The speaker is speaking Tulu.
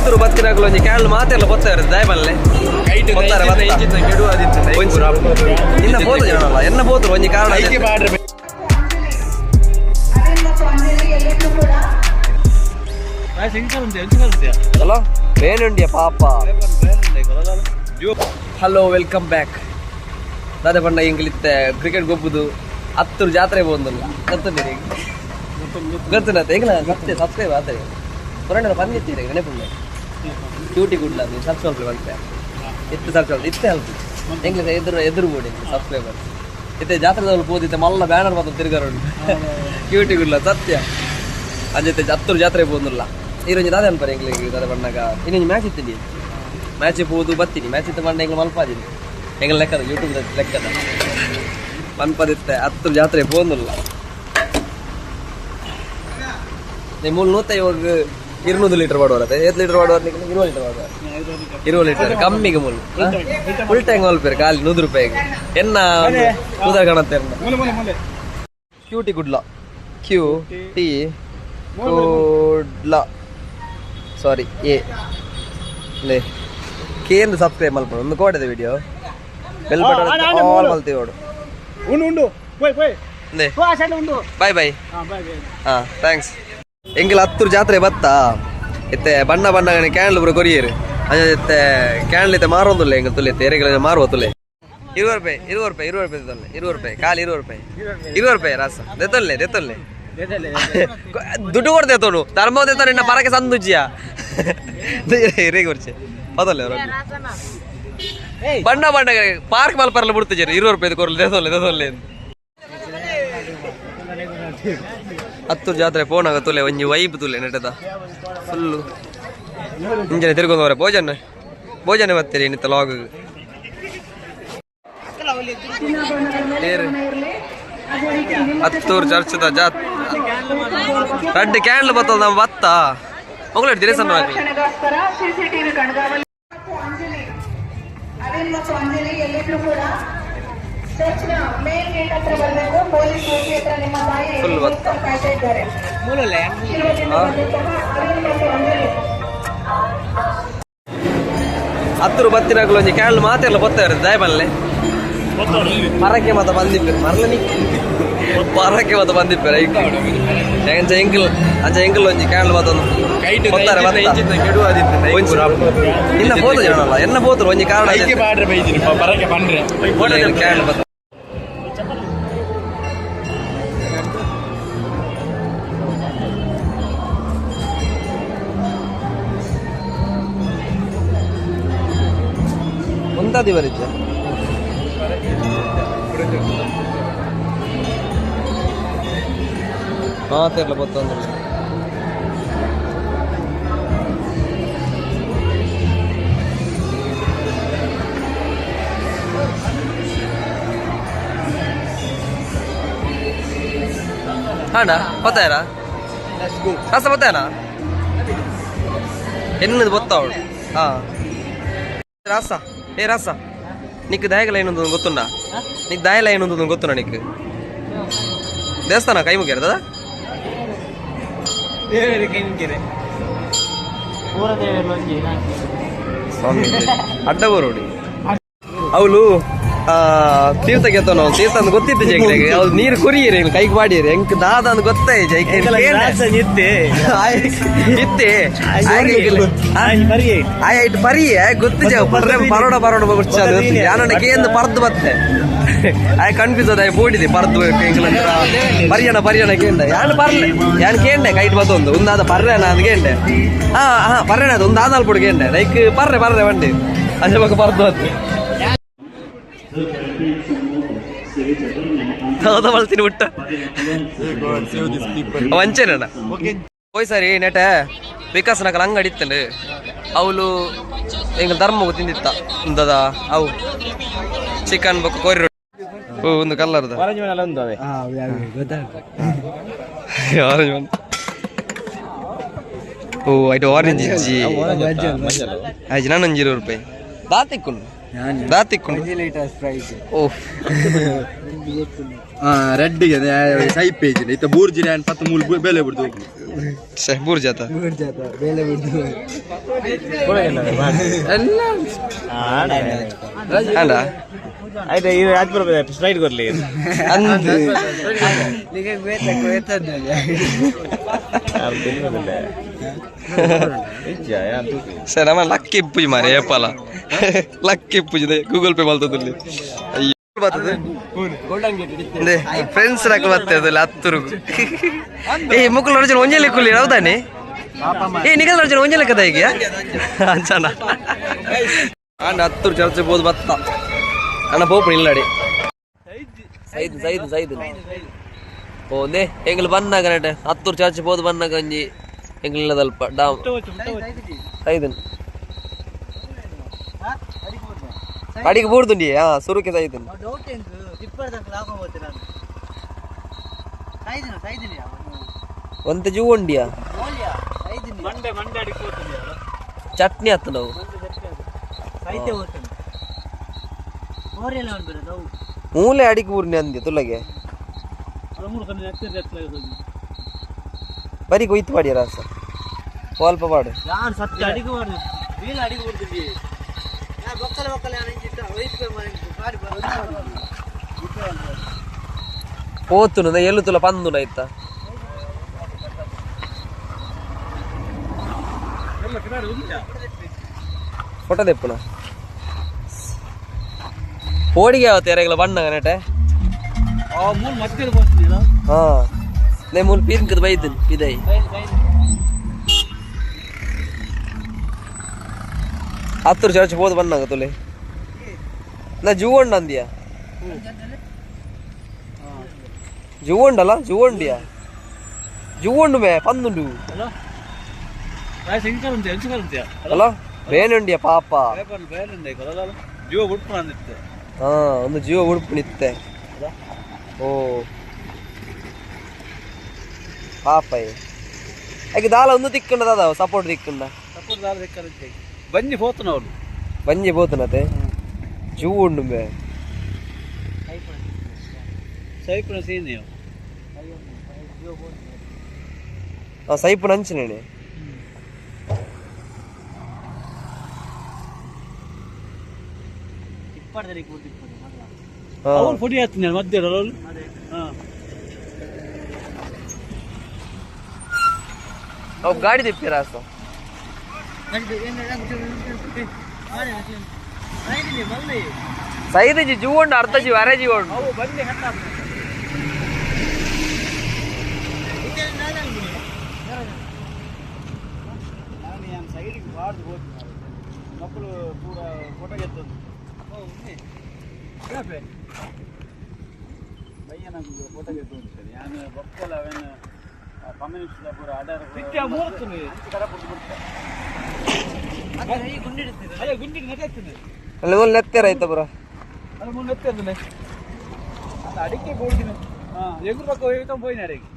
ಹತ್ತರು ಬತ್ತಿನಾಗಲು ಒಂಜಿ ಕ್ಯಾನ್ಲ್ ಮಾತೆಲ್ಲ ಬೊತ್ತಾರೆ ದಾಯ ಬಲ್ಲೆ ಬೊತ್ತಾರೆ ಇನ್ನ ಬೋದು ಜನಲ್ಲ ಎನ್ನ ಬೋದು ಒಂಜಿ ಕಾರಣ ಹಲೋ ಬೇನುಂಡಿಯ ಪಾಪ. Hello, welcome back. ದಾದೆ ಬಣ್ಣ ಎಂಗ್ಲಿತ್ತೆ ಕ್ರಿಕೆಟ್ ಗೊಬ್ಬುದು ಹತ್ತರು ಜಾತ್ರೆ ಬಂದಿಲ್ಲ. ಗೊತ್ತುಂದಿರಿ, ಗೊತ್ತುಂಡ ಎಂಗ್ಲ ಮತ್ತೆ ಸಬ್ಸ್ಕ್ರೈಬ್ ಆತಾರೆ ಪುರಾಣ ಬಂದಿತ್ತೀರಿ ನೆನಪುಂಡೆ ಕ್ಯೂಟಿ ಗುಡ್ಲ. ನೀವು ಸಬ್ಸ್ಕ್ರೈಬ್ ಬಂತೆ ಇತ್ತು, ಸಬ್ಸ್ಕ್ರೈಬ್ ಇತ್ತೆ ಅಲ್ಪ ಎಂಗ್ಲ ಎದುರು ಎದುರು ಬೋಡಿ ಸಬ್ಸ್ಕ್ರೈಬರ್ ಇತ್ತೆ ಜಾತ್ರೆದವ್ರು ಪೋದಿತ್ತೆ. ಮಲ್ಲ ಬ್ಯಾನರ್ ಮಾತ್ರ ತಿರುಗಾರ ಕ್ಯೂಟಿ ಗುಡ್ಲ ಸತ್ಯ ಅಂಜತೆ. ಹತ್ತರು ಜಾತ್ರೆ ಪೋಂದಿಲ್ಲ. ಈರೊಂಜಿ ದಾದೆ ಅನ್ಪರೆ ಎಂಗ್ಲಿಗೆ ದಾದೆ ಬಣ್ಣಗ ಇನ್ನೊಂಜಿ ಮ್ಯಾಚ್ ಇತ್ತೀನಿ. ಮ್ಯಾಚ್ ಪೋದು ಬತ್ತೀನಿ. ಮ್ಯಾಚ್ ಇತ್ತು ಬಂಡ ಎಂಗ್ಲ ಮಲ್ಪಾದಿನಿ. ಎಂಗ್ಲ ಲೆಕ್ಕದ ಯೂಟ್ಯೂಬ್ ಲೆಕ್ಕದ ಮನ್ಪದಿತ್ತೆ. ಹತ್ತು ಜಾತ್ರೆ ಪೋಂದಿಲ್ಲ. ನೀವು ಮೂಲು ನೂತ ಇವಾಗ 200 ಲೀಟರ್ ಮಾಡುವರತ್ತೆ. ಏತ್ ಲೀಟರ್ ಮಾಡುವ? 20 ಲೀಟರ್ ಮಾಡುವ, 20 ಲೀಟರ್ ಕಮ್ಮಿಗೆ. ಮೂಲು ಫುಲ್ ಟ್ಯಾಂಕ್ ಮಲ್ಪೇರು ಖಾಲಿ 100 ರೂಪಾಯಿಗೆ. ಎನ್ನ ಉದಾ ಕಾಣತ್ತೆ. Cutie Kudla, Q T Kudla, sorry A ಲೇ ಕೇಂದ್ರ ಸಬ್ಸ್ಕ್ರೈಬ್ ಮಲ್ಪಡು. ಒಂದು ಕೋಟೆದ ವಿಡಿಯೋ ಬೆಲ್ ಬಟನ್ ಆಲ್ ಮಲ್ತೀವಿ. ಉಂಡು ಉಂಡು ಪೋಯ್ ಪೋಯ್. ಉಂಡು. Bye bye. ಹಾ, thanks. ಎಂಕಲ್ ಹತ್ತೂರು ಜಾತ್ರೆ ಬತ್ತಾ ಇತ್ತೆ ಬಣ್ಣ ಬಣ್ಣ ಕ್ಯಾಂಡ್ಲ್ ಪೂರ ಕೊರಿಯರು. ಅಂಚ ಇತ್ತೆ ಕ್ಯಾಂಡ್ಲ್ ಇತ್ತೆ ಮಾರೊಂದುಲ್ಲ. ಎಂಕಲ್ ತುಲೆ ಎರೆಗಳ ಮಾರುವ ತುಲೆ. 20 ರೂಪಾಯಿ, 20 ರೂಪಾಯಿ, 20 ರೂಪಾಯಿ ದೆತ್ತೊಲ್ಲೆ. 20 ರೂಪಾಯಿ ಖಾಲಿ, 20 ರೂಪಾಯಿ, 20 ರೂಪಾಯಿ ರಾಸ ದೆತ್ತೊಲ್ಲೆ, ದೆತ್ತೊಲ್ಲೆ. ದುಡ್ಡು ಕೊಡ್ತೆ ತೋನು ಧರ್ಮ ದೆತ್ತೋನು. ಇನ್ನ ಪರಕೆ ಸಂದುಜ್ಜಿಯ ಇರೇಗೆ ಬರ್ಚೆ ಪದಲ್ಲೆ. ಅವರು ಬಣ್ಣ ಬಣ್ಣ ಪಾರ್ಕ್ ಮಲ್ಪರಲ್ಲ ಬಿಡ್ತಿದ್ದಾರೆ. 20 ರೂಪಾಯಿ ಕೊರ್ಲು, ದೆತ್ತೊಲ್ಲೆ, ದೆತ್ತೊಲ್ಲೆ. ಹತ್ತು ಜಾತ್ರೆ ಪೋನಾಗ ತುಲೆ ಒಂಜಿ ವೈಬ್ ತುಲೆ ನೆಟದ. ಫುಲ್ಲು ಇಂಜನೆ ತಿರ್ಗೊಂದವರೆ. ಭೋಜನ ಭೋಜನ ಬರ್ತೀರಿ ಇನ್ನಿತ್ತ ಲಾಗ್. ಹತ್ತೂರು ಚರ್ಚದ ಜಾತ್ ರಡ್ಡ್ ಕ್ಯಾಂಡ್ಲ್ ಬತ್ತದ. ನಮ್ಮ ಬತ್ತ ಮೊಗಲು ದಿನೇಸನ್. ರಕ್ಷಣೆಗೋಸ್ಕರ ಸಿಸಿಟಿವಿ ಕಣ್ಗಾವಲು ಮತ್ತು ಅಂಜಲಿ, ಅನಿಲ್ ಮತ್ತು ಅಂಜಲಿ ಎಲ್ಲಿದ್ರು ಕೂಡ ಚರ್ಚ್ನ ಮೇನ್ ಗೇಟ್ ಹತ್ರ ಬರಬೇಕು. ಪೊಲೀಸ್ ಡ್ಯೂಟಿ ಹತ್ರ ನಿಮ್ಮ ತಾಯಿ Full ಭತ್ತ. ಕಾಯ್ತಾ ಇದ್ದಾರೆ. ಶಿವದಿಂದ ಬಂದಂತಹ ಅನಿಲ್ ಮತ್ತು ಅಂಜಲಿ. ಹತ್ತೂರು ಬತ್ತಿನಾಗಲು ಒಂಜಿ ಕ್ಯಾಂಡ್ಲ್ ಮಾತೆಲ್ಲ ಬತ್ತಾರೆ ದಾಯ ಬಲ್ಲೆ. ಪರಕೆ ಮಾತ ಬಂದಿಪ್ಪರು ಮರಲ ಪರಕೆ ಮಾತ ಬಂದಿಪ್ಪರು. ಐಕ್ ಅಂಚ ಎಂಕಲ್ ಅಂಚ ಎಂಕಲ್ ಒಂಜಿ ಕ್ಯಾಂಡ್ಲ್ ಮಾತ ಬತ್ತಾರೆ ಬತ್ತ. ಇನ್ನ ಬೋದು ಜನಲ್ಲ ಎನ್ನ ಬೋದು ಒಂಜಿ ಕಾರಣ ಕ್ಯಾಂಡ್ಲ್ ಬತ್ತ. ಒಂದಾದಿ ಬರಿಚ ಮಾತೆರ್ಲ ಬತ್ತೊಂದುಲ್ಲ. ಹಾಡ ಬತ್ತಾಯರ ರಸ ಬತ್ತಾಯನ ಎನ್ನದು ಬೊತ್ತಾವಳು. ಹಾ ರಾಸ, ಏ ರಾಸ, ನಿಕ್ ದಾಯಗಲ ಏನೊಂದು ಗೊತ್ತುಂಡ? ನಿಕ್ ದಾಯಲ ಏನೊಂದು ಗೊತ್ತುಂಡ? ನಿಕ್ ದೇವಸ್ಥಾನ ಕೈ ಮುಗಿಯರ್ ದಾದಾ. ಸ್ವಾಮಿ ಅಡ್ಡ ಬರೋಡಿ. ಅವಳು ತೀರ್ಥ ಗೆತ್ತನು. ತೀರ್ಥ ಅಂತ ಗೊತ್ತಿತ್ತು ಜೈಕ್ಲೆಗ್. ಅವ್ಳು ನೀರು ಕುರಿಯಿರಿ ಕೈಗೆ ಮಾಡಿರಿ ಎಂಕ್ ದಾದ ಅಂತ ಗೊತ್ತಾಯ್ ಜೈಕ್ ಇತ್ತೆ. ಆಯ್ ಐಟ್ ಪರಿ ಗೊತ್ತು ಜಾವ್ ಪರ್ರೆ ಪರೋಡ ಪರೋಡ ಬೊರ್ಚ ಯಾನಣ್ಣ ಕೇಂದ್ರ ಪರ್ದು ಬತ್ತೆ. ಆಯ್ ಕನ್ಫ್ಯೂಸ್ ಅದ ಪೋಡಿದೆ ಪರ್ದು ಎಂಕಲ್ ಪರಿಯಣ ಪರಿಯಣ ಕೇಂದ್ರ ಯಾನ್ ಪರ್ಲೆ ಯಾನ್ ಕೇಂಡೆ ಕೈಟ್ ಬತ್ತೊಂದು ಒಂದಾದ ಪರ್ರೆ ನಾನು ಕೇಂಡೆ. ಹಾ ಹಾ ಪರ್ರೆನ ಅದು ಒಂದು ಆದಾಲ್ ಪೊಡು ಕೇಂಡೆ ಲೈಕ್ ಪರ್ರೆ ಪರ್ರೆ ಬಂಡಿ ಅಂಚೆ ಬೊಕ ಪರ್ದು ಬತ್ತೆ. ಹೌದಾ ಬಲ್ತೀನಿ ಬಿಟ್ಟ ವಂಚೇನಣ್ಣ ಹೋಯ್ ಸರಿ ನೆಟ ವಿಕಾಸ್ ನಕಲ್ ಅಂಗಡಿ ಇತ್ತಂಡು. ಅವಳು ಎಂಕಲ್ ಧರ್ಮಗು ತಿಂದಿತ್ತ ಉಂದದ ಅವು ಚಿಕನ್ ಬೊಕ್ಕ ಕೋರಿ ರೊಟ್ಟಿ. ಓ ಒಂದು ಕಲ್ಲರ್ದ ಆರೆಂಜ್. ಓ ಐಟ್ ಆರೆಂಜ್ ಇಜ್ಜಿ ಆಯ್ತು. ನಾನು ಒಂಜಿ 20 ರೂಪಾಯಿ ದಾತಿಕ್ಕುಂಡು ದಾತಿಕ್ಕುಂಡು. ಓ ರೆಡ್ ಸೈಪೇಜ್ ಇತ್ತ ಬೂರ್ಜಿರೆ ಪತ್ತು ಮೂಲು ಬೇಲೆ ಬಿಡ್ದು. ಛೆ ಬೂರ್ಜಾತ. ಬೇಲೆ ಬಿಡ್ದು. ಅಂಡ ಆಯ್ತು, ಇದು ರಾಜ್ಪುರ ಸ್ಟ್ರೈಟ್ ಕೊರ್ಲಿ. ಅಂದು. ಸರ್, ನಮ್ಮ ಲಕ್ಕಿ ಇಪ್ಪುಜಿ ಮಾರೆ, ಏಪಲ ಲಕ್ಕಿ ಇಪ್ಪುಜಿ. ಗೂಗಲ್ ಪೇ ಮಲ್ತದಲ್ಲಿ ಅಯ್ಯೋ ಬರ್ತದೆ. ಫ್ರೆಂಡ್ಸ್ ರಕ ಬರ್ತದೆ ಹತ್ತುರುಗು. ಏ ಮುಕ್ಕುಲ್ ಅರ್ಜುನ್ ಒಂಜೆ ಲೆಕ್ಕುಲಿ, ಹೌದಾನೆ? ಏ ನಿಗಲ್ ಅರ್ಜುನ್ ಒಂಜೆ ಲೆಕ್ಕದ ಈಗ ಅಂಚನ. ಅಂಡ್ ಹತ್ತುರು ಚರ್ಚೆ ಬೋದು ಬತ್ತ ಅಣ್ಣ ಪೋಪು ಇಲ್ಲಡಿ. Side side side. ಓ ನೇ ಎಂಗ್ಲು ಬನ್ನಾಗ ನಟೆ ಹತ್ತೂರು ಚರ್ಚ್ ಪೋದು ಬನ್ನಾಗ ಒಂಜಿ ಎಂಗ್ಲಿಲ್ಲದಲ್ಪ ಡಾಮ್ ಸೈದನ್ ಅಡಿಗೆ ಬೂಡ್ದುಂಡಿ. ಹಾ, ಸುರುಕೆ ಸೈದನ್. ಒಂತೆ ಜೂ ಉಂಡಿಯಾ ಚಟ್ನಿ ಆತು ನಾವು. ಮೂಲೆ ಅಡಿಗೆ ಊರ್ನಿ ಅಂದೆ ತುಲಗೆ ಬರಿ ಕೊಯ್ತು ಪಾಡಿಯ ರಾಸ ಸ್ವಲ್ಪ ಪಾಡು. ಸತ್ಯ ಅಡಿಗೆ ಮಾಡುದು. ಪೋತುನು ಎಲ್ಲು ತುಲ ಪಂದುನ ಇತ್ತ. ಫೋಟೋ ತೆಪ್ಪುನ ಪೋಡಿಗೆ ಯಾವತ್ತು ಎರೆಗಳ ಬಣ್ಣ ನೆಟೆ. ಹಾ, ನೇ ಮೂಲು ಪೀನ್ಕದ ಬೈದನ್ ಪಿದೈ. ಹತ್ತೂರು ಚರ್ಚ್ ಪೋದು ಬಣ್ಣಾಗ ತುಲೆ ನಾ ಜೂವಂಡ ಅಂದಿಯ ಜೂವಂಡಲ್ಲ ಜೂವಂಡಿಯ ಜೂವಂಡು ಮೇ ಪಂದುಂಡು ಅಲ್ಲ ಬೇನುಂಡಿಯ ಪಾಪ. ಜೀವ ಉಡುಪು ಅಂದಿತ್ತೆ. ಹಾ, ಒಂದು ಜೀವ ಉಡುಪು ನಿತ್ತೆ. ಓ ಪಾಪ. ಹಾಗೆ ದಾಲ ಒಂದು ತಿಕ್ಕಂಡ ದಾದ ಸಪೋರ್ಟ್ ತಿಕ್ಕಂಡ. ಸಪೋರ್ಟ್ ದಾಲ ತಿಕ್ಕಂಡ ಬಂಜಿ ಪೋತನ ಅವರು. ಬಂಜಿ ಪೋತನತೆ ಜೂ ಉಂಡು ಮೇ. ಸೈಪುನ ಸೀನ್. ಆ ಸೈಪುನ ಅಂಚಿನೇನೆ. ಅವ್ರು ಪೊಡಿ ಹಾಕ್ತೀನಿ ಮಧ್ಯ. ಅವು ಗಾಡಿ ತೆಪ್ಪಿರ ಅಸ. ಸೈದ ಜೀವ ಉಂಡು, ಅರ್ಧ ಜೀವ ಅರೆ ಜೀವ ಉಂಡು. ಸೈಡಿಗೆ ಬಾರ್ದು ಹೋಗ್ತೀನಿ, ಮಕ್ಕಳು ಪೂರ ಫೋಟೋ ಗೆದ್ದದ್ದು. ಬಯ್ಯ ಫೋಟೋ ಗೆದ್ದು ಸರಿ. ನಾನು ಬೊಕ್ಕಲ ಅವೇನು ಕಮ್ಯುನಿಸ್ಟ್ ಪೂರ ಅಡರ್ ಅಲ್ಲಿ ಒಂದು ನೆತ್ತೆರ ಆಯ್ತಾ ಪೂರ. ಅಲ್ಲಿ ಮೂರು ನೆತ್ತೆರ್ದನೆ ಅಡಿಕೆ ಬೋಡ್ದಿನ. ಹಾಂ, ಎಗುರು ಪಕ್ಕ ಹೋಗಿ ಪೋಯಿನ ಅಡಿಗೆ.